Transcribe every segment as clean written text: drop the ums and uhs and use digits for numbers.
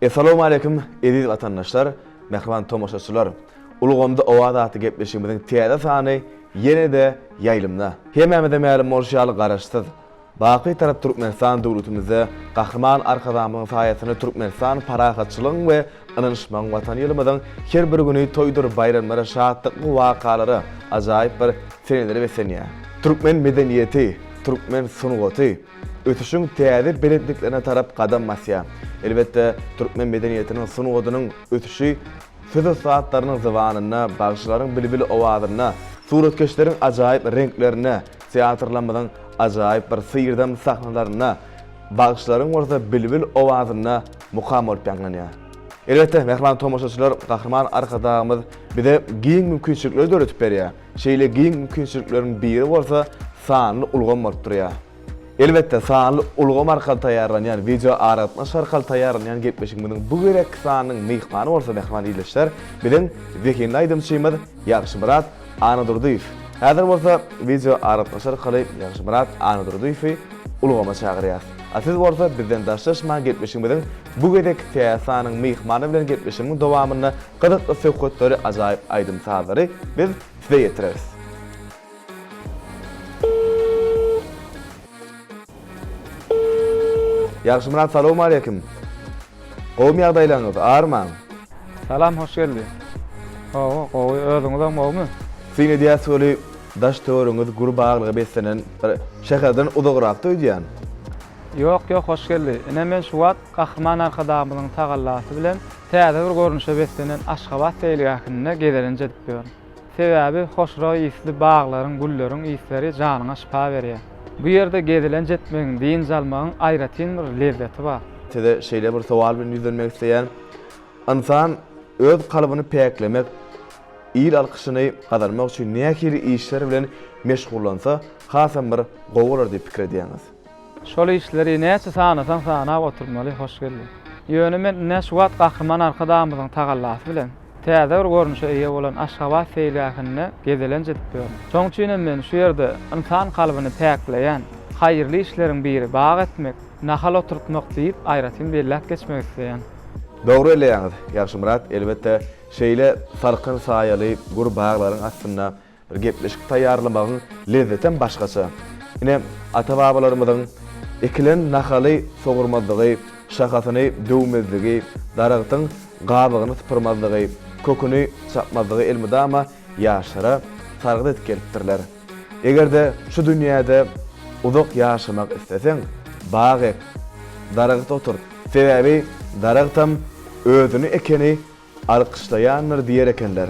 Essalawmaleýkim eziz watandaşlar, mähriban tomaşaçylar! Ulgamda Owaz atly gepleşigimiziň täze sany ýene-de ýaýlymda. Hemmämize mälim bolşy ýaly Garaşsyz, baky Tarap Türkmenistan döwletimizde Gahryman Arkadagymyzyň saýasynda Türkmenistan parahatçylygyň we ynanyşmagyň Watany ýylymyzyň her bir güni toýdur baýramlara, şatlykly wakalara, ajaýyp bir senelere beslenýär. Türkmen medeniýeti, türkmen sungaty ösüşiň täze belentliklerine tarap gadam basýar. Elbetde, türkmen medeniýetiniň, sungatynyň ösüşi söz ussatlarynyň zybanynda, bagşylaryň bilbil owazynda, suratkeşleriň ajaýyp reňklerinde, teatrlarymyzyň ajaýyp bir syrdam sahnalarynda, bagşylaryň bolsa bilbil owazynda mukam bolup ýaňlanýar. Elbetde, mähriban tomaşaçylar, Gahryman Arkadagymyz bize giň mümkinçilikleri döredip berýär. Şeýle giň mümkinçilikleriň biri bolsa sanly ulgam bolup durýar. Elbetde, sanly ulgam arkaly taýýarlanýan, wideoaragatnaşyk arkaly taýýarlanýan gepleşigimiziň bu gezekki sanynyň myhmany bolsa mähriban ildeşler, biziň zehinli aýdymçymyz Ýagşymyrat Annadurdyýew. Häzir bolsa wideoaragatnaşyk arkaly Ýagşymyrat Annadurdyýewi ulgama çagyrýas. A siz bolsa bizden daşlaşman gepleşigimiziň bu gezekki täze sanynyň myhmany bilen gepleşigimiň dowamynda gyzykly söhbetleri, ajaýyp aýdym-sazlary biz size ýetireris. Ýagşymyrat salowmaleýkim. Gowumy ýagdaýlaryňyz, armaň. Salam Hoşgeldi. Hawa gowy özüňizem gowumy? Syn edýäs weli daş töweregiňiz gür baglyga beslenen bir şäherden uzagrakda öýdýän. Ýok ýok Hoşgeldi. Ine men şu wagt Gahryman Arkadagymyzyň tagallasy bilen täze bir görnüşe beslenen Aşgabat seýilgähinde gezelenç edip ýörün. Sebäbi hoşroý ysly baglaryň, gülleriň yslary janyňa şypa berýär. Bu ýerde gezelenç etmegiň, dynç almagyň aýratyn bir lezzeti bar. Size şeýle bir sowal bilen ýüzlenmek isleýän. Ynsan öz kalbyny päklemek, il alkyşyny gazanmak üçin nähili işler bilen meşgullansa hasam bir gowy bolar diýip pikir edýäňiz? Şol işleri näçe sanasaň sanap oturmaly, Hoşgeldi. Ýöne men ine şu wagt Gahryman Arkadagymyzyň tagallasy bilen, täze bir görnüşe eýe bolan Aşgabat seýilgähinde gezelenç edip ýörün. Şonuň üçin hem men şu ýerde ynsan kalbyny päkleýän, haýyrly işleriň biri bag ekmek, nahal oturtmak diýip aýratyn belläp geçmek isleýän. Dogry belleýäňiz, Ýagşymyrat, elbetde, şeýle salkyn saýaly gür baglaryň astynda Bir gepleşik taýýarlamagyň lezzetem başgaça. Ine, ata-babalarymyzyň ekilen nahaly sogurmazlygy, şahasyny döwmezligi, daragtyň gabygyny sypyrmazlygy, köküni çapmazlygy elmydama ýaşlara sargyt edip gelipdirler. Eger-de şu dünýäde uzak ýaşamak isleseň, bag ek, daragt oturt. Sebäbi daragtam özüni ekeni alkyşlaýandyr diýer ekenler.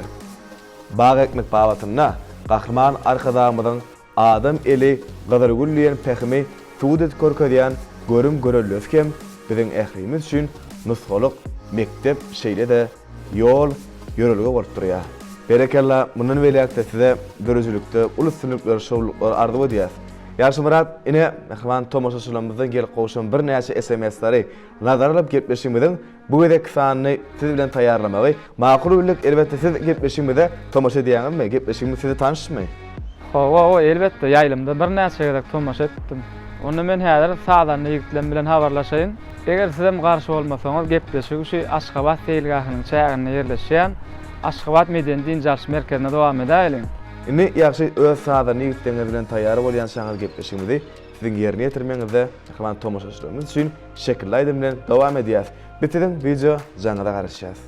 Bag ekmek babatynda Gahryman Arkadagymyzyň Adam eli gyzyl gül diýen pähimi subut edip görkezýän görüm-göreldesi hem biziň ählimiz üçin nusgalyk mekdep şeýle-de ýol, ýörelge bolup durýar. Berekella, mundan beýläk-de size döredijilikde uly üstünlikler, şowlulyklar arzuw edýäs. Ýagşymyrat, ine, mähriban tomaşaçylarymyzdan gelip gowşan birnäçe SMS-leri nazara alyp gepleşigimiziň Bu gezekki sanyny siz bilen taýýarlamagy makul bildik. Elbetde siz gepleşigimize tomaşa edýäňizmi? Gepleşigimiz size tanyşmy? Hawa, hawa, elbetde, ýaýlymda birnäçe gezek tomaşa etdim. Onda men häzir sazanda ýigitlem bilen habarlaşaýyn. Eger sizem garşy bolmasaňyz, gepleşigi şu Aşgabat seýilgähiniň çäginde ýerleşýän Aşgabat medeni-dynç alyş merkezinde dowam edäýeliň. Indi ýagşy öz sazanda ýigitleňiz bilen taýýar bolýançaňyz gepleşigimizi siziň ýerine ýetirmegiňizde mähriban tomaşaçylarymyz üçin Şekilli aýdym bilen dowam edýäs. Biz siziň wideo jaňyňyza garaşýas.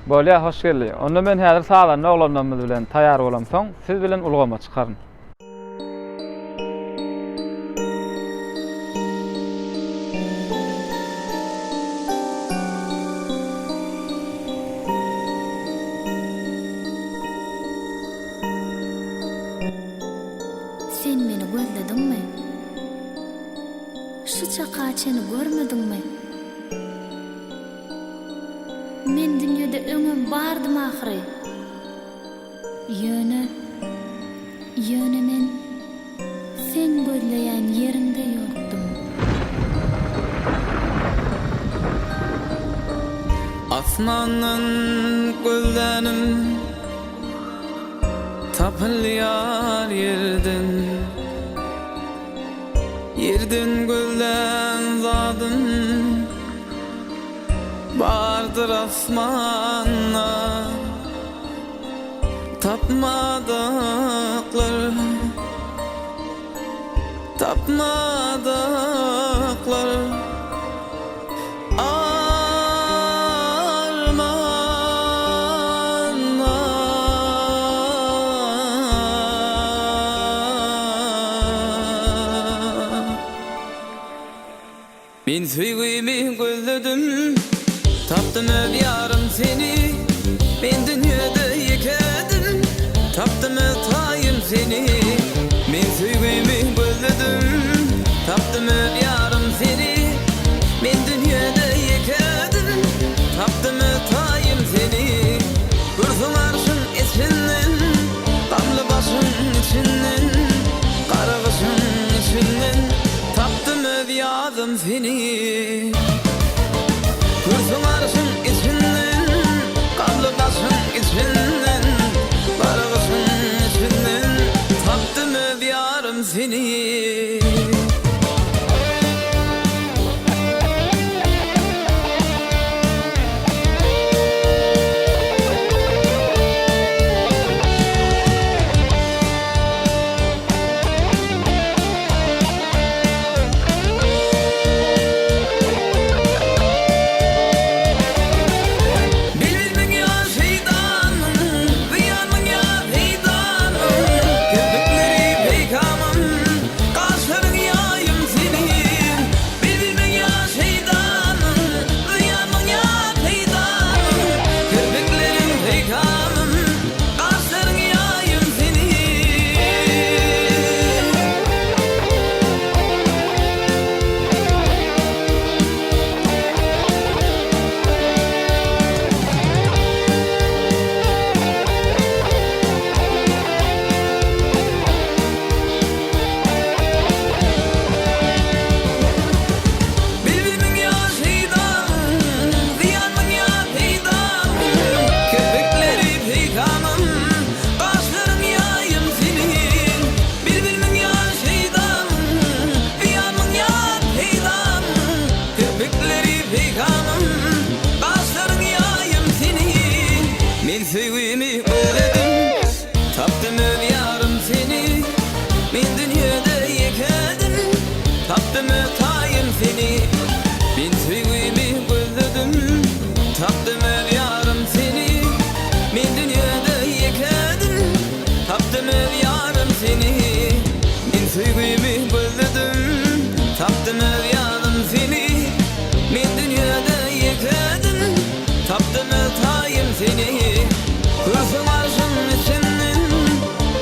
Bolýa Hoşgeldi. Onda men häzir sazanda oglanlarymyz bilen taýar bolamsoň siz bilen ulgama çykaryn. Sen meni gözlediňmi? Şu çaka çeni görmediňmi? Men dünýede öňem bardym ahyry. Ýöne, ýöne men seň gözleýän ýeriňde ýokdum. Asmandan gözlänim tapylýar ýerden. Ýerden gözlän zadym. Bardyr asmanda Tapmadyklar Tapmadyklar Armanda Men söýgimi gözledim, tapdym öz ýarym seni, Men dünýede ýekedim, tapdym öz taýym seni. Men söýgimi gözledim, tapdym öz ýarym seni, Men dünýede ýekedim, tapdym öz taýym seni. Görsem arşyň içinden, gamly başyň içinden, Gara gyşyň içinden, tapdym öz ýazym seni. Görsem arşyň içinden, gamly başyň içinden, Gara gyşyň içinden, tapdym öz ýarym seni. Bilbilmiň ýa şeýdanmyň, zyýanmyň ýa peýdanmyň, Kirpikleri peýkamym, gaşlaryň ýaýym seniň. Bilbilmiň ýa şeýdanmyň, zyýanmyň ýa peýdanmyň, Kirpikleriň peýkamym, gaşlaryň ýaýym seniň. Bilbilmiň ýa şeýdanmyň, zyýanmyň ýa peýdanmyň, Kirpikleri peýkamym, gaşlaryň ýaýym seniň. Bilbilmiň ýa şeýdanmyň, zyýanmyň ýa peýdanmyň, Kirpikleri peýkamym, gaşlaryň ýaýym seniň. Men söýgimi gözledim, tapdym öz ýarym seni. Men dünýede ýekedim, tapdym öz taýym seni. Men söýgimi gözledim, tapdym öz ýarym seni. Men dünýede ýekedim, tapdym öz ýarym seni. Men söýgimi gözledim, tapdym öz ýarym seni. Men dünýede ýekedim, tapdym öz taýym seni. Görsem arşyň içinden,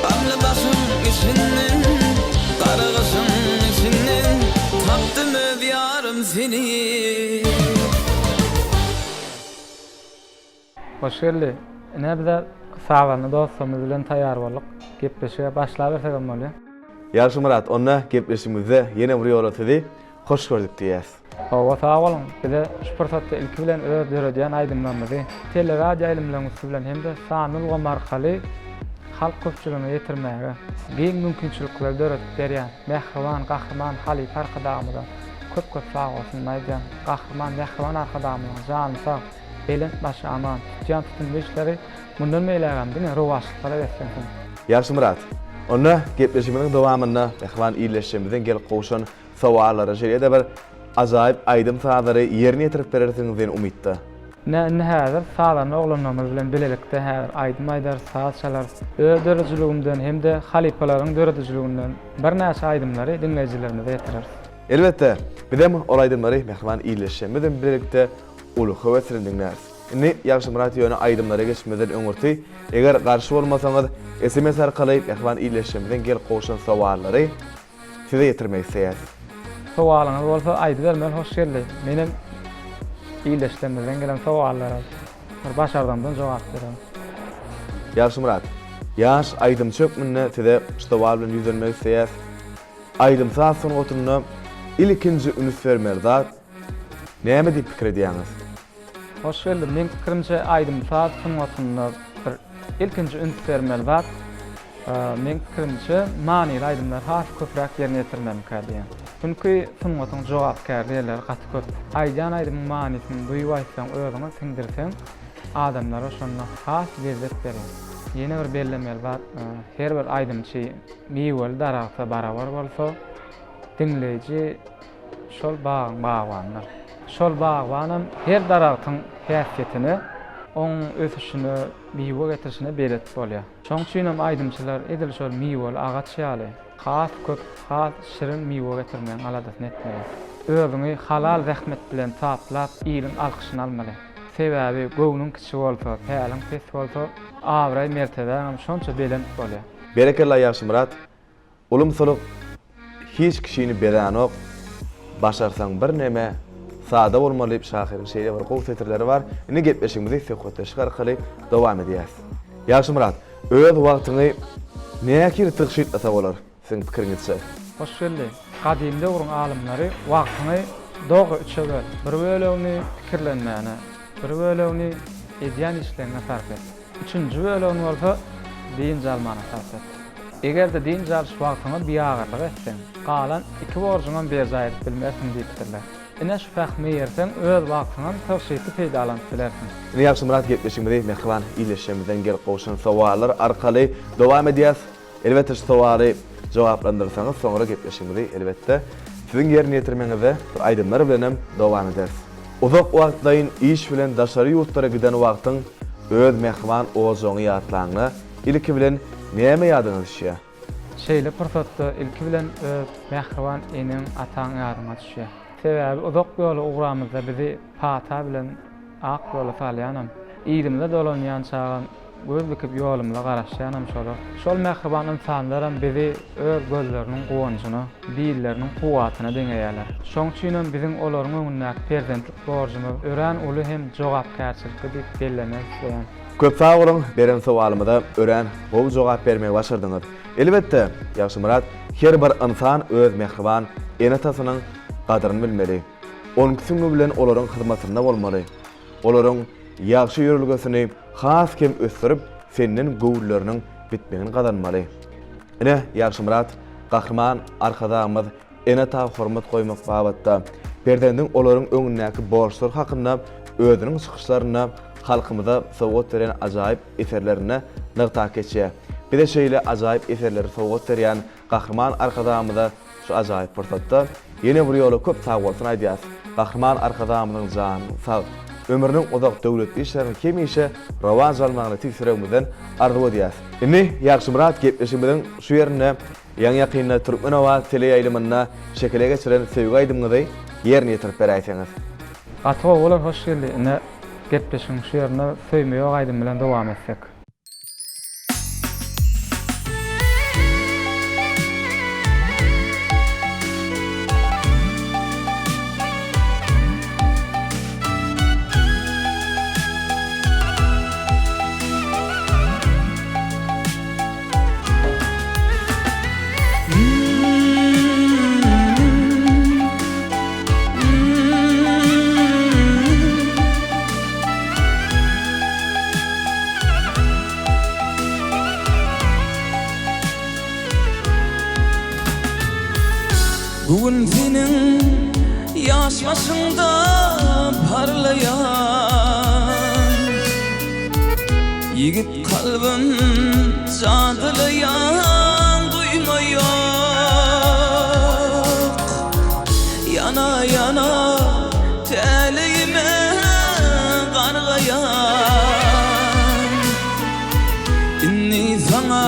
gamly başyň içinden, Gara gyşyň içinden, tapdym öz ýarym seni. Hoş geldi. Ine bize sazanda dostlarymyz bilen taýýar bolduk. Gepleşige başlabersegem bolýar. Ýagşymyrat, onda gepleşigimizde ýene bir ýola sizi hoş gördük diýýäs. Hawa sag boluň. Bize şu pursatda ilki bilen öz döredýän aýdymlarymyzy teleradioýaýlymlaryň üsti bilen hem-de sanly ulgam arkaly halk köpçüligine ýetirmäge giň mümkinçilikleri döredip berýän mähriban Gahryman halypa Arkadagymyza köp-köp sagbolsunyny aýdýan. Gahryman mähriban Arkadagymyzyň jany sag, belent başy aman, tutýan tutumly işleri mundan beýlägem diňe rowaçlyklara beslensin. Ýagşymyrat, onda gepleşigimiziň dowamynda mähriban ildeşlerimizden gelip gowşan sowallara şeýle-de bir ajaýyp aýdym-sazlary ýerine ýetirip berersiňiz diýen umytda. Ine, indi häzir sazanda oglanlarymyz bilen bilelikde häzir aýdym aýdarys, saz çalarys. Öz döredijiligimden hem-de halypalaryň döredijiliginden birnäçe aýdymlary diňleýjilerimize ýetireris. Elbetde, bizem ol aýdymlary mähriban ildeşlerimiz bilen bilelikde uly höwes bilen diňläris. Indi Ýagşymyrat ýöne aýdymlara geçmezden öňürti, eger garşy bolmasaňyz, sms arkaly mähriban ildeşlerimizden gelip gowşan sowallary size ýetirmek isleýäs. Sowalyňyz bolsa aýdybermeli hoş geldi. Menem ildeşlerimizden gelen sowallara bir başardygymdan jogap bererin. Ýagşymyrat, ýaş aýdymçy hökmünde size şu sowal bilen ýüzlenmek isleýäs. Aýdym-saz sungatynda ilkinji üns bermeli zat näme diýip pikir edýäňiz? Hoş geldi. Meň pikirimçe aýdym-saz sungatynda bir ilkinji üns bermeli zat, meň pikirimçe manyly aýdymlary has köpräk ýerine ýetirmelimikä diýýän. Çünki sungatyň jogapkärli ýerleri gaty köp. Aýdýan aýdymyň manysyny duýup aýtsaň, özüňe siňdirseň, adamlara şonda has lezzet berýär. Ýene bir bellemeli zat, her bir aýdymçy miweli daragta barabar bolsa, diňleýji şol bagyň bagbanydyr. Şol bagbanam her daragtyň häsiýetine, oň ösüşine, miwe getirişine belet bolýar. Şoň üçinem aýdymçylar edil şol miweli agaç ýaly, has köp, has şirin miwe getirmegiň aladasyny etmeli. Özüňi halal zähmet bilen taplap, iliň alkyşyny almaly. Sebäbi göwnüň kiçi bolsa, päliň pes bolsa, abraý-mertebäňem şonça belent bolýar. Berekella Ýagşymyrat, Ulumsylyk hiç kişini bezänok, başarsaň birneme sada bolmaly diýip şahyryň şeýle bir gowy setirleri bar. Indi gepleşigimizi söhbetdeşlik arkaly dowam edýäs. Ýagşymyrat, öz wagtyňy nähili tygşytlasa bolar, siziň pikiriňizçe? Hoşgeldi. Gadym döwrüň alymlary wagtyňy dogry üçe böl. Bir bölegini pikirlenmäne, bir bölegini edýän işleriňe sarp et. Üçünji bölegini bolsa dynç almana sarp et. Eger-de dynç alyş wagtyňy biagyrlyk etseň, galan iki borjuňam berjaý edip bilmersiň diýipdirler. Ine şu pähime eýerseň, öz wagtyňam tygşytly peýdalanyp bilersiň. Ine Ýagşymyrat gepleşigimizi mähriban ildeşlerimizden gelip gowşan sowallar arkaly dowam edýäs. Elbetde şu sowaly jogaplandyrsaňyz soňra gepleşigimizi elbetde siziň ýerine ýetirmegiňizde bir aýdymlar bilenem dowam ederis. Uzak wagtlaýyn iş bilen daşary ýurtlara giden wagtyň öz mähriban ojagyňy ýatlaňda ilki bilen näme ýadyňa düşýär? Şeýle pursatda ilki bilen öz mähriban eneň ataň ýadyňa düşýär. Sebäbi uzak ýola ugramyzda bizi pata bilen ak ýola salýanam, yzymyza dolanýançagam Göz dikip ýolumyza garaşýanam şolar. Şol mähriban ynsanlaram bizi öz gözleriniň guwanjyna, dilleriniň kuwwatyna deňeýärler. Şoň üçinem biziň olaryň öňündäki perzentlik borjumyz örän uly hem jogapkärçilikli diýip bellemek isleýän. Köp sag boluň, beren sowalymyza örän gowy jogap bermegi başardyňyz. Elbetde, Ýagşymyrat, her bir ynsan öz mähriban ene-atasynyň gadyryny bilmeli. Onki süňňi bilen olaryň hyzmatynda bolmaly. Olaryň ýagşy ýörelgesini has hem ösdürip, senden göwünleriniň bitmegini gazanmaly. Ine, Ýagşymyrat, Gahryman Arkadagymyz ene-ata hormat goýmak babatda, perzendiň olaryň öňündäki borçlary hakynda özüniň çykyşlarynda halkymyza sowgat beren ajaýyp eserlerinde nygtap geçýär. Bize şeýle ajaýyp eserleri sowgat berýän Gahryman Arkadagymyza şu ajaýyp pursatda ýene bir ýola köp sagbolsun aýdýas. Gahryman Arkadagymyzyň janynyň sag, ömrüniň uzak, döwletli işleriniň hemişe rowaç almagyny tüýs ýüregimizden arzuw edýäs. Indi Ýagşymyrat gepleşigimiziň şu ýerinde ýaňy-ýakynda Türkmenowaz teleýaýlymynda şekile geçiren söýgi aýdymyňyzy ýerine ýetirip beräýseňiz. Gaty gowy bolar hoş geldi ine gepleşigiň şu ýerinde söýme ýok aýdymy bilen dowam etsek. Bu gün seniň ýaş başyňda parlaýan Ýigit kalbym jadylaýan duýma ýok Ýana-ýana täleýime gargaýan Indi saňa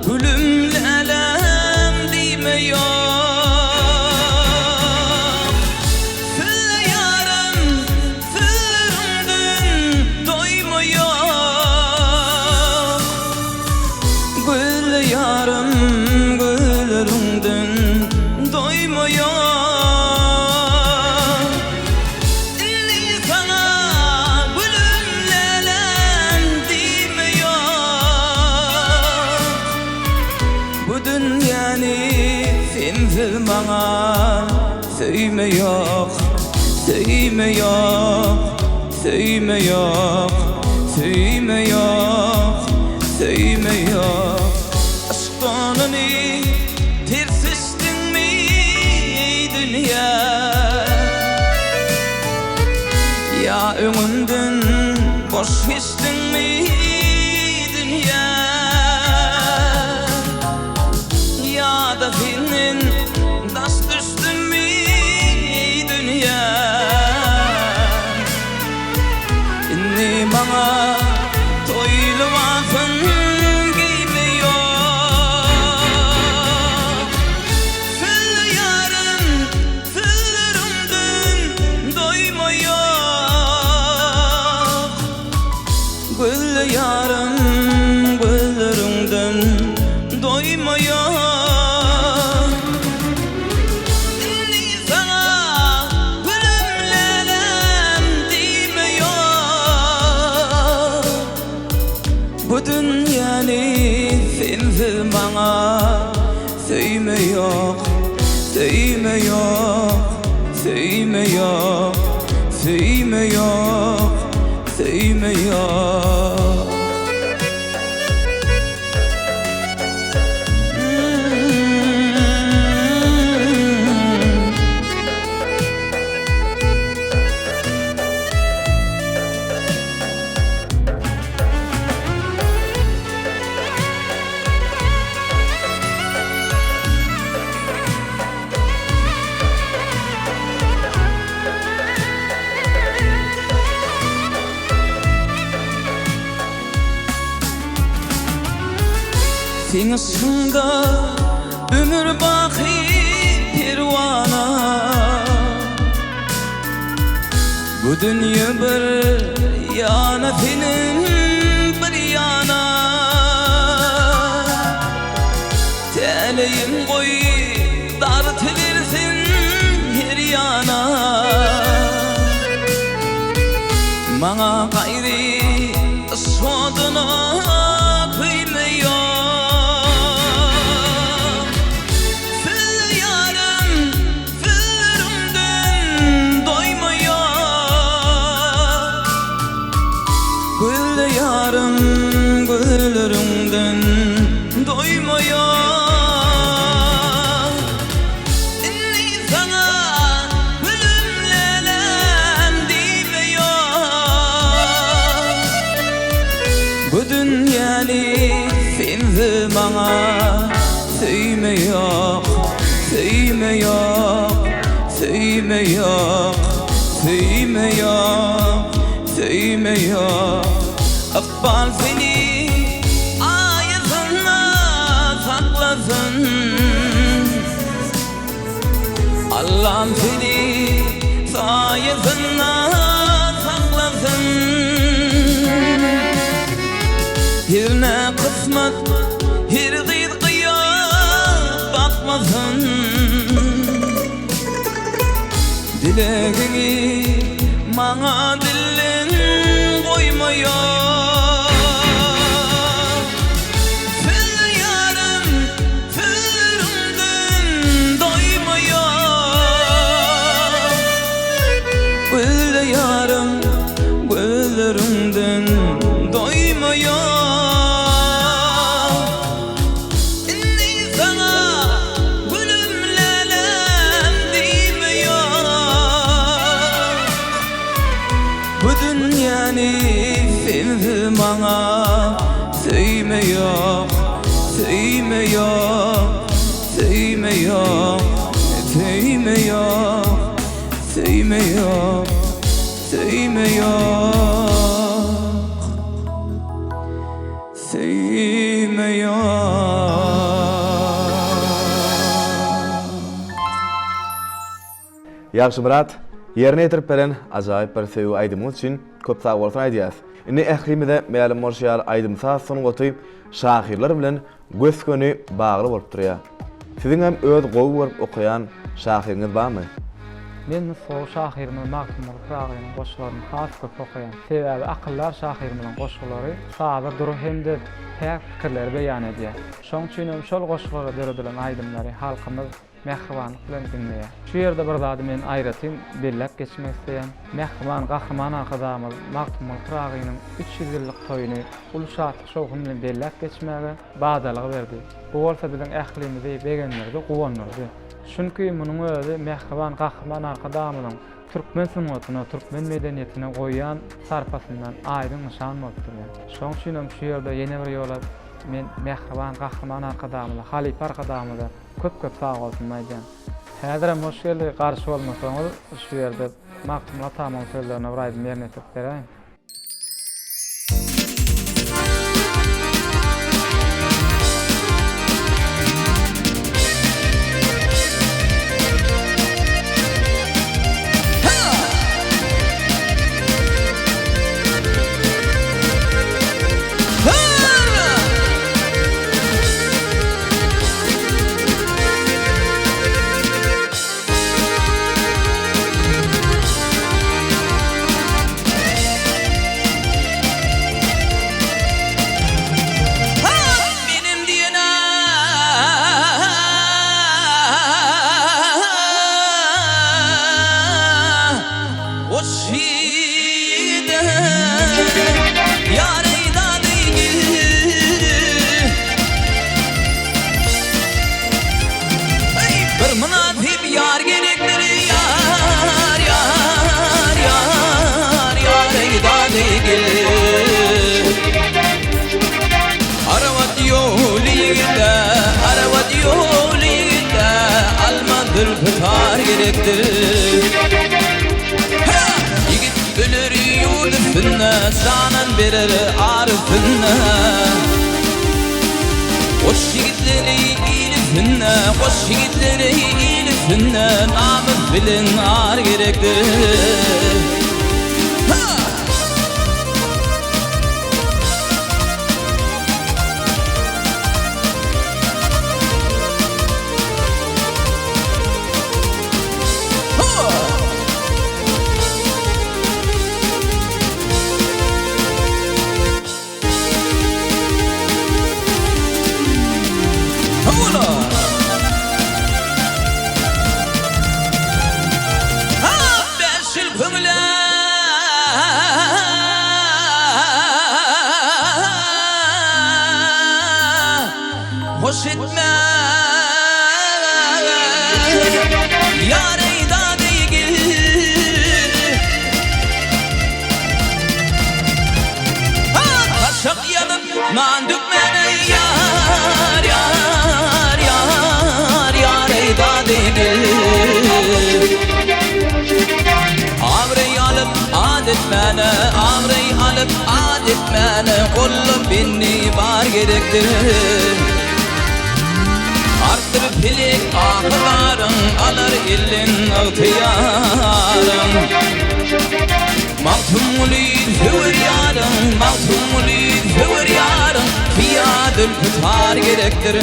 gülüm läläm diýme ýok Söýýärin sözleriňden doýma ýok Gözleýärin gözleriňden doýma ýok Indi saňa gülüm läläm diýme ýok Bu dünýäni sensiz maňa söýme ýok Söýme ýok Söýme ýok Söýme ýok Söýme ýok Yşk donuny ters içdiňmi? Ýa öňümden boş geçdiňmi dünýä Ýa-da senden daş düşdümmi dünýä Indi maňa toý lybasyn geýme ýok Söýýärin Sözlerimden doýma ýok Gözle ýarym gözleriňden doýma ýok Indi saňa gülüm lälem diýme ýok Bu dünýäni sensiz maňa Söýme ýok, söýme ýok, söýme ýok, söýme ýok, söýme ýok. Seň yşkyňda ömür baky perwana Bu dünýe bir ýana senem bir ýana Täleýim goý dartybersin her ýana Maňa gaýry yşk oduna köýme ýok Söýýärin Sözlerimden doýmaýar Gözle ýarym gözleriňden doýmaýar Indi saňa gülüm lälem diýmeýär Bu dünýäni sensiz maňa söýme ýok, söýme ýok, söýme ýok, söýme ýok, söýme ýok. Ykbal seni aýasynda saklasyn. Allam seni saýasynda saklasyn Herne kysmat her gyz gyýa bakmasyn Dilegiňi maňa dilden goýma ýok Söýýärin Sözlerimden doýmaýar Gözle ýarym gözleriňden doýmaýar Indi saňa gülüm lälem diýmeýär Bu dünýäni sensiz maňa söýme ýok, söýme ýok, söýme ýok, söýme ýok, söýme ýok, söýme ýok, söýme ýok. Ýagşymyrat, ýerine ýetirip beren ajaýyp bir söýgi aýdymyňyz üçin köp sag bolsun aýdýas. Indi ählimize mälim bolşy ýaly aýdym-saz sungaty şahyrlar bilen gös-göni bagly bolup durýar. Siziňem öz gowy görüp okaýan şahyryňyz barmy? Men nusgawy şahyrymyz Magtymguly Pyragynyň goşgularyny has köp okaýan. Sebäbi akyldar şahyrymyzyň goşgulary sada dury hem-de päk pikirleri beýan edýär. Şoň üçinem şol goşgulara döredilen aýdymlary halkymyz mähribanlyk bilen diňleýär. Şu ýerde bir zady men aýratyn belläp geçmek isleýän. Mähriban Gahryman Arkadagymyz Magtymguly Pyragynyň 300 ýyllyk toýuny uly şatlyk-şowhun bilen belläp geçmäge badalga berdi. Bu bolsa biziň ählimizi begendirdi, guwandyrdy. Çünki munuň özi mähriban Gahryman Arkadagymyzyň. türkmen sungatyna, türkmen medeniýetine goýýan sarpasyndan aýdyň nyşan bolup durýar. Şonuň üçin hem şu ýerde ýene bir ýola men mähriban Gahryman Arkadagymyza, halypa Arkadagymyza köp-köp sagbolsunymy aýdýan. Häzirem hoş geldi, garşy bolmasaňyz şu ýerde Magtymguly atamyň sözlerine bir aýdym ýerine ýetirip beräýiň. Menem diýen Goç ýigide ýar eýdady Bir mynasyp ýar gerekdir ýar ýar ýar ýar eýdady gel Arabat ýoly ýigide arabat ýoly ýigide alma zülpi tar gerekdir Ýigit öler ýurt üstünde janan berer ar üstünde Goş ýigitleri il üstünde, goş ýigitleri il üstünde Namys bilen ar gerekdir. Ha! Hoş etme Ýar eýdady gel Taşak ýazyp nan dökmäne ýar ýar ýar ýar eý dady gel Abraý alyp at etmäne abraý alyp at etmäne golda benni bar gerekdir. Artdyr pelek ahy-zaryň, alar elden ygtyýaryň. Magtymguly söwer ýaryň, Magtymguly söwer ýaryň, Syýa zülpi tar gerekdir.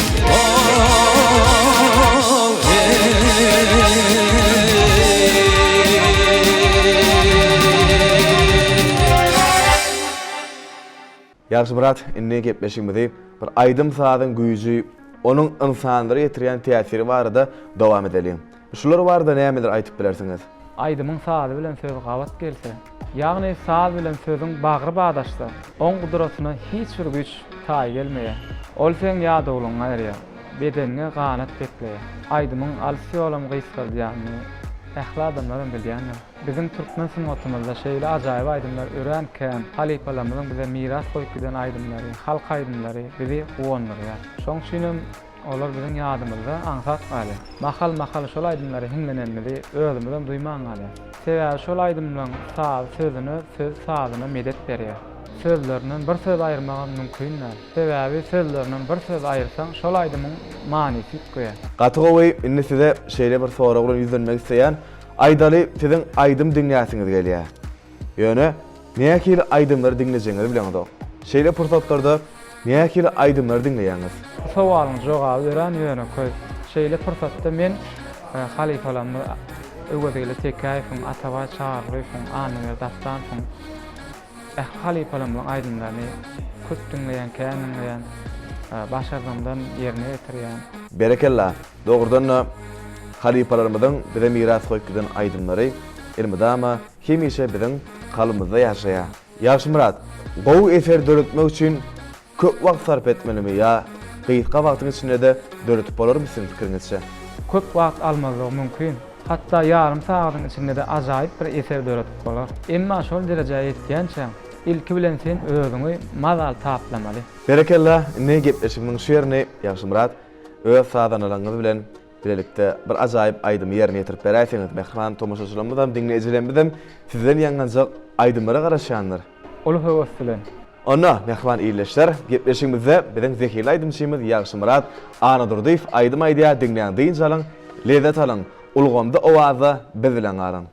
Ýagşymyrat, indi gepleşigimizi bir aýdym-sazyň güýji, onuň ynsanlara ýetirýän täsiri barada dowam edeliň. Şular barada nämeler aýdyp bilersiňiz? Aýdymyň sazy bilen sözi gabat gelse, ýagny saz bilen sözüň bagry badaşsa, oň gudratyna hiç bir güýç taý gelmeýär. Ol seň ýadawlygyňy aýyrýar, bedeniňe ganat bekleýär. Aýdymyň alys ýolam gysgaldýanyny ähli adamlaram bilýändir. Biziň türkmen sungatymyzda şeýle ajaýyp aýdymlar örän kän. Halypalarymyzyň bize miras goýup giden aýdymlary, halk aýdymlary bizi guwandyrýar. Şoň üçinem olar biziň ýadymyzda aňsat galýar. Mahal-mahal şol aýdymlary hiňlenenimizi özümizem duýman galýarys. Sebäbi şol aýdymlaryň sazy sözüne, sözi sazyna medet berýär. Sözlerinden bir söz aýyrmagam mümkin däl. Sebäbi sözlerinden bir söz aýyrsaň, şol aýdymyň manysy üýtgeýär. Gaty gowy, indi size şeýle bir sorag bilen ýüzlenmek isleýän. Aýdaly, siziň aýdym diňläsiňiz gelýär. Ýöne, nähili aýdymlary diňlejegiňizi bileňizok. Şeýle pursatlarda nähili aýdymlary diňleýäňiz? Bu sowalyň jogaby örän ýönekeý. Şeýle pursatda men halypalarymyz Öwezgeldi Tekäýewiň, Atabaý Çarylyýewiň, Annaberdi Dastanowyň, ähli halypalarymyzyň aýdymlaryny köp diňleýän, kän diňleýän, başardygymdan ýerine ýetirýän. Berekella! Dogrudan-da, halypalarymyzyň bize miras goýup giden aýdymlary elmydama, hemişe biziň kalbymyzda ýaşaýar. Ýagşymyrat, gowy eser döretmek üçin köp wagt sarp etmelimi ýa gysga wagtyň içinde-de döredip bolarmy siziň pikiriňizçe? Köp wagt almazlygy mümkin. Hatda ýarym sagadyň içinde-de ajaýyp bir eser döredip bolar. Emma şol derejä ýetýänçäň, ilki bilen sen özüňi mazaly taplamaly. Berekella, indi gepleşigimiziň şu ýerini Ýagşymyrat öz sazandalaryňyz bilen bilelikde bir ajaýyp aýdymy ýerine ýetirip beräýseňiz, mähriban tomaşaçylarymyzam, diňleýjilerimizem sizden ýaňlanjak aýdymlara garaşýandyr. Uly höwes bilen. Onda, mähriban ildeşler, gepleşigimizde biziň zehinli aýdymçymyz Ýagşymyrat Annadurdyýew aýdym aýdýar, diňläň, dynç alyň, lezzet alyň, ulgamda, owazda biz bilen galyň.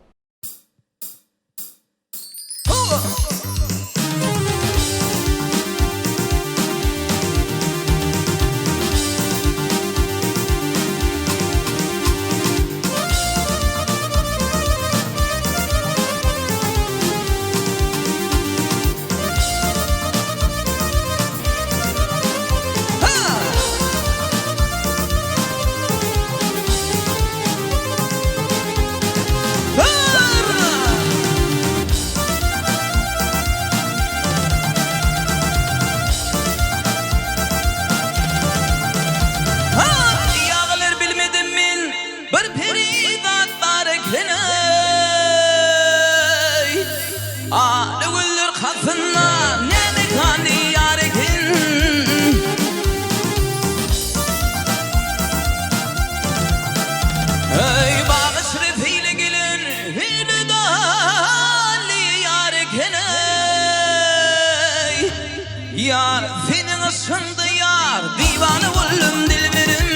Ýagylar bilmedim men Bir perizat bar eken-eý. Ala güller kasynda näme hany ýar eken. Eý, bagy şerefeýle gelen hüýli-dally ýar eken-eý. Ýar, seniň yşgyňda ýar, diwana boldum dilberim.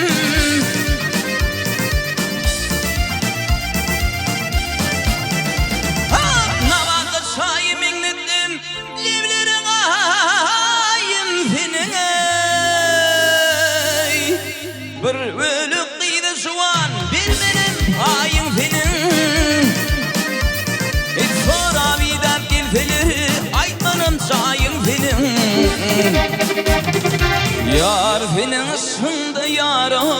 Nabatda çaýy meňzetdim, lebleriň aýym seniň eý. Bir bölek gyza juwan bermenem paýyň seniň. Hiç sorap idäp gelseler aýtmanam jaýyň seniň. Ýar seniň yşgyňda ýar-ow.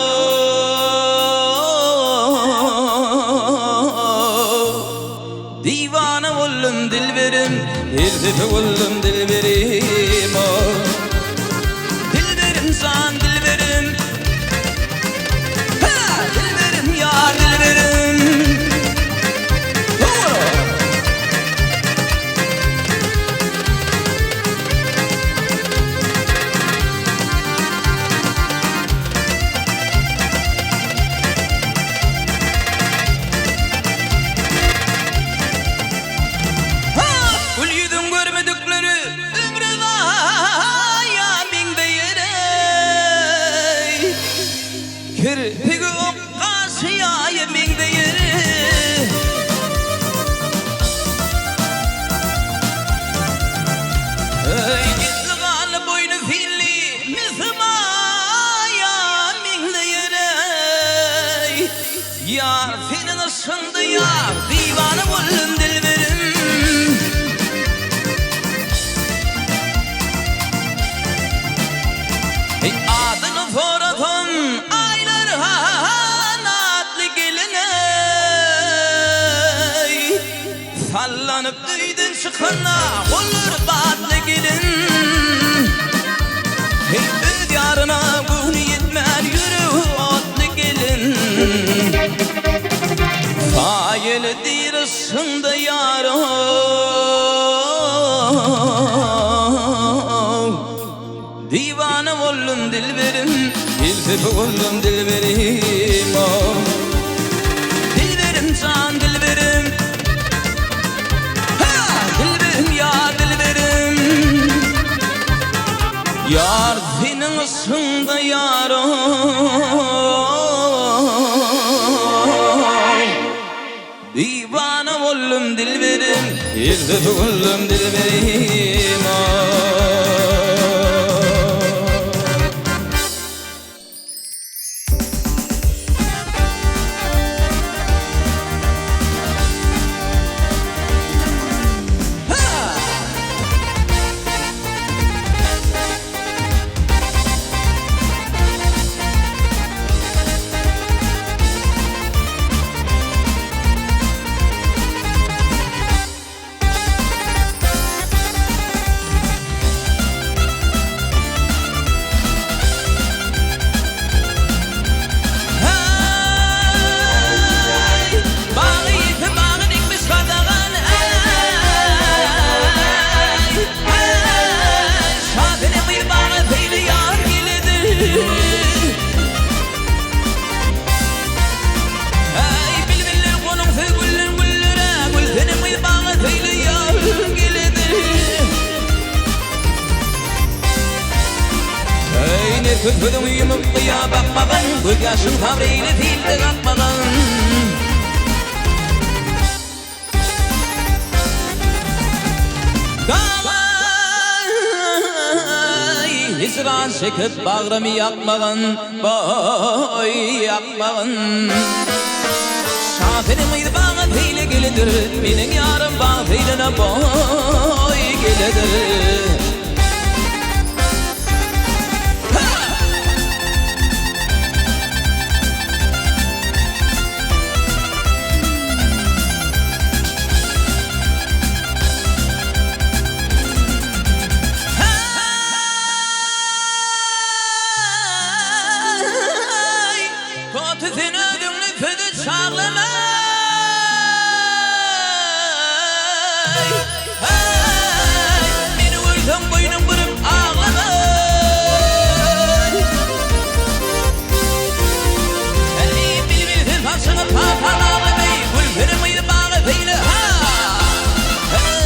Diwana boldum dilberim, Pelsepe boldum dilberim-ow. Dilberim jan dilberim, Hä, dilberim ýar dilberim. Hawa! Gül ýüzüň görmedikleri ömre zaýa meňzeýär-eý. Kirpigi ok, gaşy ýaýa meňzeýär. Eý, gizli ganly boýny silli misi maýa meňzeýär-eý. Ýar seniň yşgyňda ýar, diwana boldum dilberim. Eý, adyny sorasam Aýlar han atly gelin-eý. Sallanyp öýden çykanda gollary batly gelin. Heý, öz ýaryna göwni ýetmän ýüregi otly gelin. Saýaly diýr yşgyňda ýaram. Diwana boldum dilberim, Pelsepe boldum dilberim, oh. Dilberim jan dilberim, Ha! Dilberim ýar dilberim. Ýar seniň yşgyňda ýar oh. Diwana boldum dilberim, Pelsepe boldum dilberim, oh. Gözýaşyň sabr eýle silde galkmagyn. Dagaý, hijran çekip bagrymy ýakmagyn, boý, ýakmagyn. Şasenem gyz baga seýle geledir, meniň ýarym bag seýlene boý geledir. Häý, Toty sen özüňni söze çaglama. Häý, meni görseň boýnuň burup aglama. Häý, bilbil sen saçyňy pata baglama, Gülsenem gyz baga seýle, ha! Häý,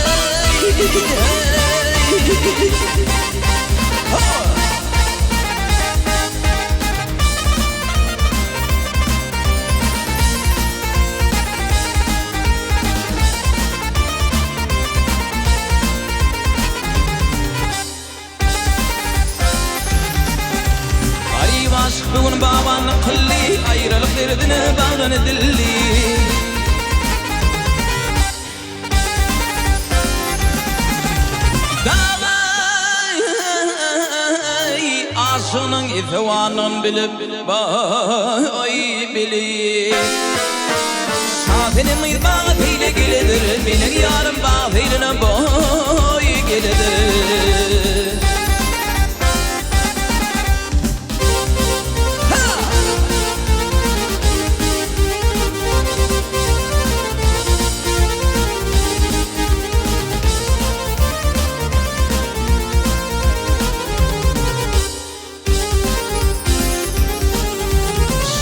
häý, ho! Garyp aşyk bu gün babanlyk kyldy, Aýralyk derdine bagryny dildi. Dagaý aşygynyň esewanlygyn bilip, baý bilip. Şasenem gyz baga seýle geledir, Meniň ýarym bag seýline boý geledir.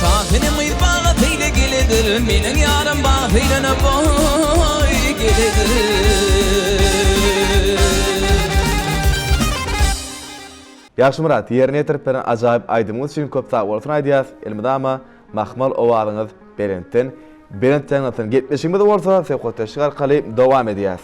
Şasenem gyz baga seýle geledir, Meniň ýarym bag seýlene boý geledir. Ýagşymyrat, ýerine ýetirip beren ajaýyp aýdymyňyz üçin köp sag bolsun aýdýas, elmydama mahmal owazyňyz belentden belent ýaňlansyn. Gepleşigimizi bolsa söhbetdeşlik arkaly dowam edýäs.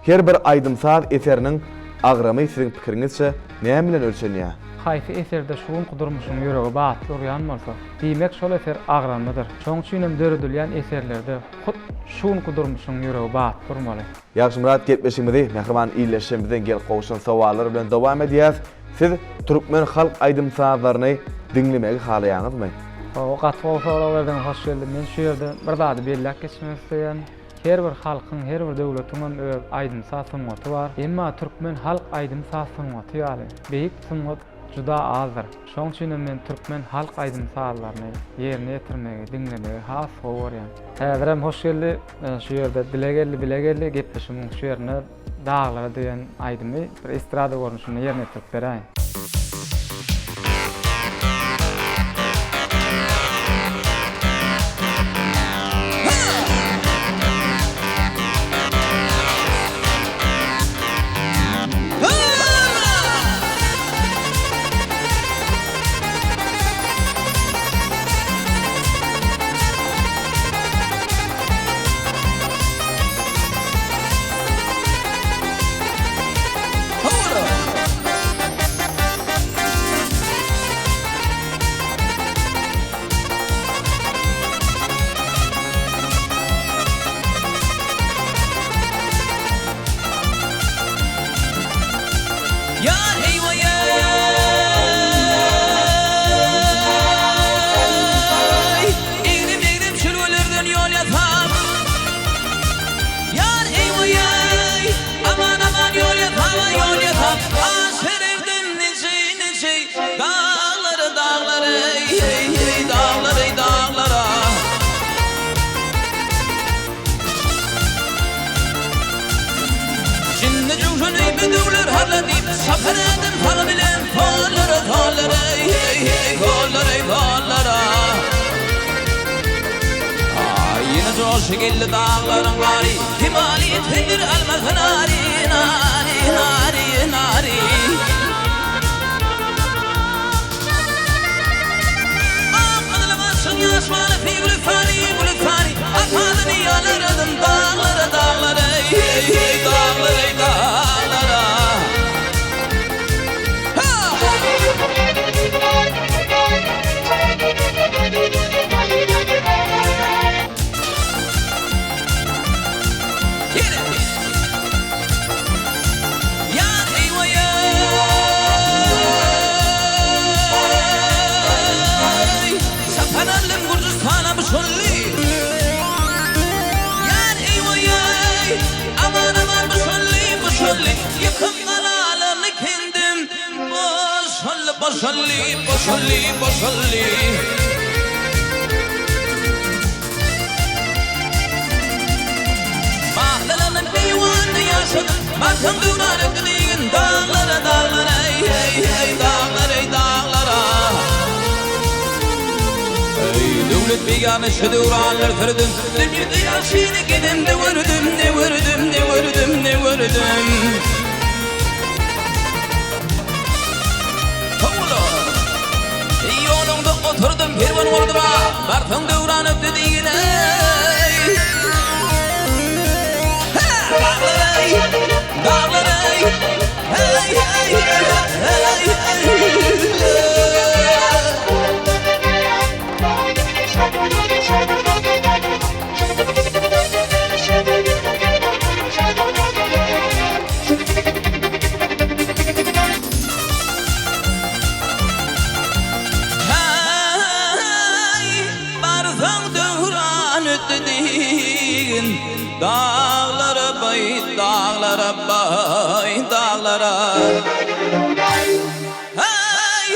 Her bir aýdym-saz eseriniň agramy siziň pikiriňizçe näme bilen ölçenýär? Haýsy eserde şu günki durmuşyň ýüregi batly urýan bolsa, diýmek şol eser agramlydyr. Şonuň üçin hem döredilýän eserlerde hut şu günki durmuşyň ýüregi batly urmaly. Ýagşymyrat gepleşigimizi mähriban ildeşlerimizden gelip gowşan sowallar bilen dowam edýäs. Siz türkmen halk aýdym-sazlaryny diňlemegi halaýaňyzmy? Hawa, gaty gowy sorag berdiňiz, Hoşgeldi. Men şu ýerde bir zady belläp geçmek isleýän. Her bir halkyň, her bir döwletiň hem öz aýdym-saz sungaty bar. Emma türkmen halk aýdym-saz sungaty ýaly beýik sungat juda azdyr. Şonuň üçin hem men türkmen halk aýdym-sazlaryny ýerine ýetirmegi, diňlemegi has gowy görýän. Häzirem Hoşgeldi şu ýerde dile geldi, bile geldi gepleşigimiň şu ýerinde Daglara diýen aýdymy bir estrada görnüşinde ýerine ýetirip beräýiň. Ýar heý-weý-eý, Egrim-egrim çülgelerden ýol ýasap. Ýar heý-weý-eý, Aman-aman ýol ýasap-a ýol ýasap. Aşyr erdim niçe-niçe daglara, daglara-eý-eý, daglara-eý, daglara. Jinde jöwşen eý bedewler harla diýip, Çapar ädim sagy bilen sollara, sollara, eý, eý, eý, sollara, eý, sollara. Aý, ýene joşa geldi daglaryň gary, Himali tendir almasy nary, nary, nary, nary. Daglara daglara daglara ey ey daglara daglara Ha! Ýene! Ýar eý-weý-eý! Çapan aldym Gürjüstana bu şolly. Ýar eý-weý-eý! Aman aman bu şolly, bu şolly. Ýykym galalaryny kendim. Boşaldy, boşaldy, boşaldy, boşaldy. Mahlalanan beýwanda ýaşadym, Barsaň döwran ötdi diýgin, Daglara, daglara, eý, eý, daglara, eý, daglara. Eý, döwlet beýany şu döwranlar sürdüm, Dünýede ýagşyny gedemde gördüm, ne gördüm, ne gördüm, ne gördüm. Howla! Ýoluňda oturdym, kerwen boldum-a, Barsaň döwran ötdi diýgin-eý. Hä, daglar-eý, daglar-eý, heý, heý, heý, heý. Häý, barsaň döwran ötdi diýgin, Daglara baý, daglara baý, daglara. Häý,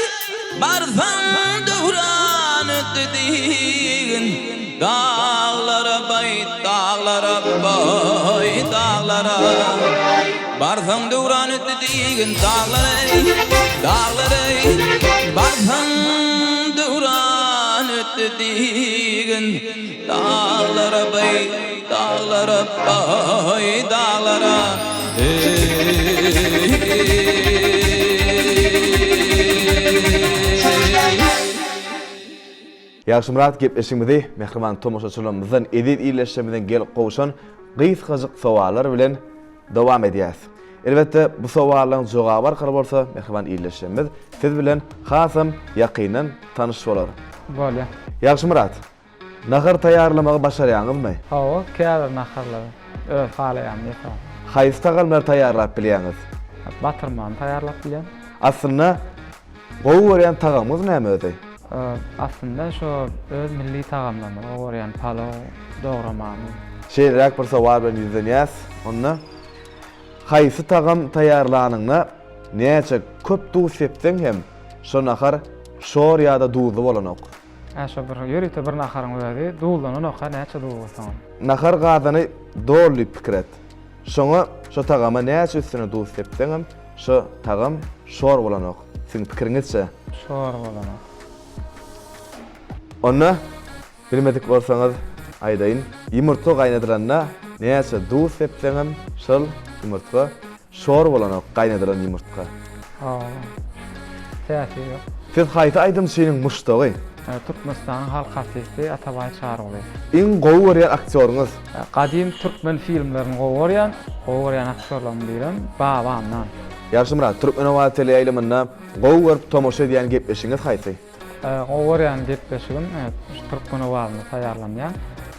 barsaň döwran ötdi diýgin, Daglara baý, daglara baý, daglara. Barsaň döwran ötdi diýgin, Daglara-eý, daglara-eý. Barsaň döwran ötdi diýgin, Daglara baý, daglara baý, daglara. Ýagşymyrat gepleşigimizi mähriban tomaşaçylarymyzdan, eziz ildeşlerimizden gelip gowşan gysgajyk sowallar bilen dowam edýäris. Elbetde, bu sowallaryň jogaby arkaly bolsa mähriban ildeşlerimiz siz bilen hasam ýakyndan tanyş bolar. Bolýar. Ýagşymyrat, nahar taýýarlamagy başarýaňyzmy? Hawa, käbir naharlary öz halaýanymy ýasaryn. Haýsy tagamlary taýýarlap bilýäňiz? Batyrmany taýýarlap bilýän. Aslynda, Gowy görýän tagamyňyz näme özi? Aslynda şo öz milli tagamlarymyzy gowy görýän palaw, dogramany. Şeýleräk bir sowal bilen ýüzlenýäs onda. Haýsy tagam taýýarlanyňda näçe köp duz sepseň hem şo nahar şor ýa-da duzly bolanok? Hä şo bir ýörite bir naharyň özi duzlananok-a näçe duz goýsaňam. Nahar gazany doly diýip pikir et. Şoňa şo tagama näçe üstüne duz sepseňem şo tagam şor bolanok. Siziň pikiriňizçe? Şor bolanok. Onda bilmedik bolsaňyz aýdaýyn. Ýumurtga gaýnadylanda näçe duz sepseňem şol ýumurtga şor bolanok gaýnadylan ýumurtga. Hawa. Täsiri ýok. Siz haýsy aýdymçynyň muşdagy? Türkmenistanyň halk artisti Atabaý Çarygulyýew. Iň gowy görýän aktýoryňyz? Gadym türkmen filmlerini gowy görýän, gowy görýän aktýorlarymyň birem Baba Annan. Ýagşymyrat, Türkmenowazy teleýaýlymynda gowy görüp tomaşa edýän gepleşigiňiz haýsy? Gowy görýän gepleşigim şu Türkmen owazynda taýýarlanýan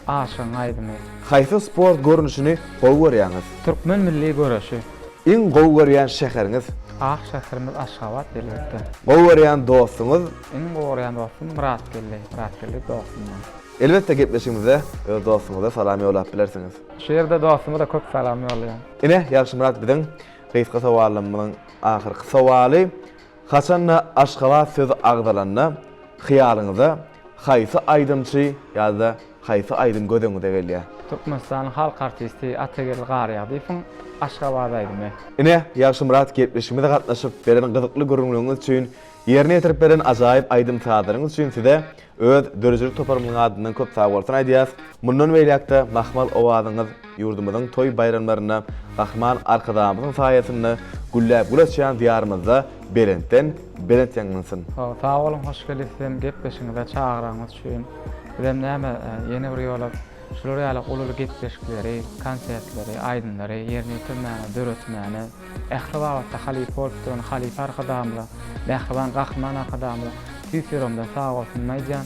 Aşygyň aýdymy. Haýsy sport görnüşini gowy görýäňiz? Türkmen milli göreşi. Iň gowy görýän şäheriňiz? Ak şäherimiz Aşgabat elbetde. Gowy görýän dostuňyz? Iň gowy görýän dostum Myratgeldi. Myratgeldi dostum meň. Elbetde gepleşigimizde öz dostuňyza salam ýollap bilersiňiz. Şu ýerde dostuma-da köp salam ýollaýan. Ine, Ýagşymyrat biziň gysga sowallarymyzyň ahyrky sowaly. Haçanda Aşgabat sözi agzalanda hyýalyňyza haýsy aýdymçy ýa-da haýsy aýdym göz öňüňize gelýär? Türkmenistanyň halk artisti Atageldi Garýagdyýewiň Aşgabat aýdymy. Ine, Ýagşymyrat gepleşigimize gatnaşyp, beren gyzykly gürrüňleriňiz üçin, ýerine ýetirip beren ajaýyp aýdym-sazlaryňyz üçin size Öz döredijilik toparymyzyň adyndan köp sagbolsun aýdýas. Mundan beýläk-de mahmal owazyňyz ýurdumyzyň toý-baýramlarynda Gahryman Arkadagymyzyň saýasynda gülläp gül açýan Diýarymyzda belentden belent ýaňlansyn. Sag boluň Hoşgeldi sizem gepleşigiňize çagyraňyz üçin. Bizem näme ýene bir ýola. Şular ýaly uly-uly gepleşikleri, konsertleri, aýdymlary ýerine ýetirmäne, döretmäne, ähli babatda halypa bolup duran halypa Arkadagymyza, mähriban Gahryman Arkadagymyza tüýs ýüregimden sag bolsunyny aýdýan.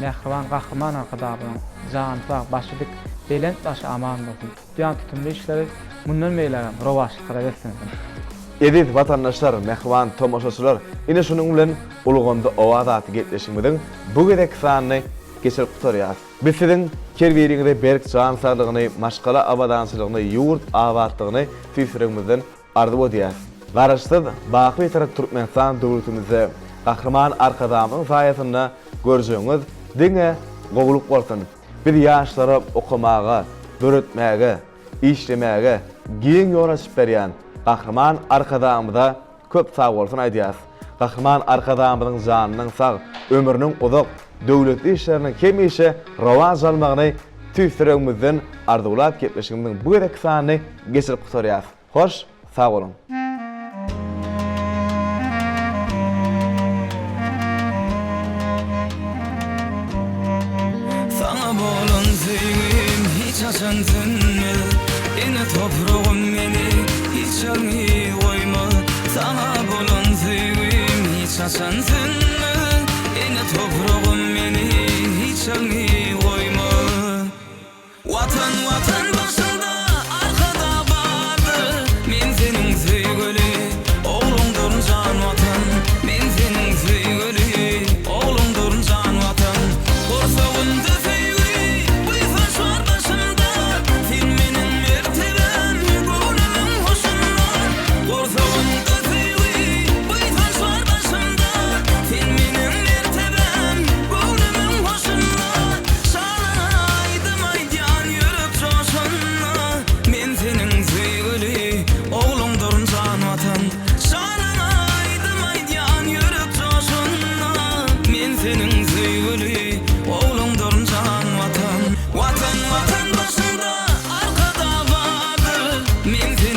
Mähriban Gahryman Arkadagymyzyň jany sag, başy dik, belent başy aman bolsun! Tutýan tutumly işleri mundan beýlägem rowaçlyklara beslensin! Eziz watandaşlar, mähriban tomaşaçylar, ine şunuň bilen Ulgamda owaz atly gepleşigimiziň bu gezekki sanyny geçirip gutarýarys. Biz siziň her biriňize berk jan saglygyny, maşgala abadançylygyny, ýurt abatlygyny tüýs ýüregimizden arzuw edýäris. Garaşsyz, baky Bitarap Türkmenistan döwletimizde Gahryman Arkadagymyzyň saýasynda görjegiňiz diňe gowulyk bolsun! Biz ýaşlara okamaga, döretmäge, işlemäge giň ýol açyp berýän Gahryman Arkadagymyza köp sagbolsun aýdýarys. Gahryman Arkadagymyzyň janynyň sag, ömrüniň uzak, döwletli işleriniň hemişe rowaç almagyny tüýs ýüregimizden arzuwlap gepleşigimiziň bu gezekki sanyny geçirip gutarýarys. Hoş, sag boluň! Saňa bolan söýgim hiç haçan sönmez Ene topragym meni hiç ýalňyz goýmaz Saňa bolan söýgim hiç haçan sönmez Ene topragym meni hiç ýalňyz goýmaz. Watan Watan başyňda Arkadag bardyr Men seniň söýgüli ogluňdyryn jan Watan Men seniň söýgüli ogluňdyryn jan Watan Gursagymda söýgi buýsanç bar başymda Sen meniň mertebäm göwnümiň hoşunda Gursagymda söýgi buýsanç bar başymda Sen meniň mertebäm göwnümiň hoşunda Şanyňa aýdym aýdýan ýürek joşanda Men seniň söýgüli ogluňdyryn jan Watan Şanyňa aýdym aýdýan ýürek joşanda Men seniň söýgüli ogluňdyryn jan Watan Watan Watan başyňda Arkadag bardyr Men.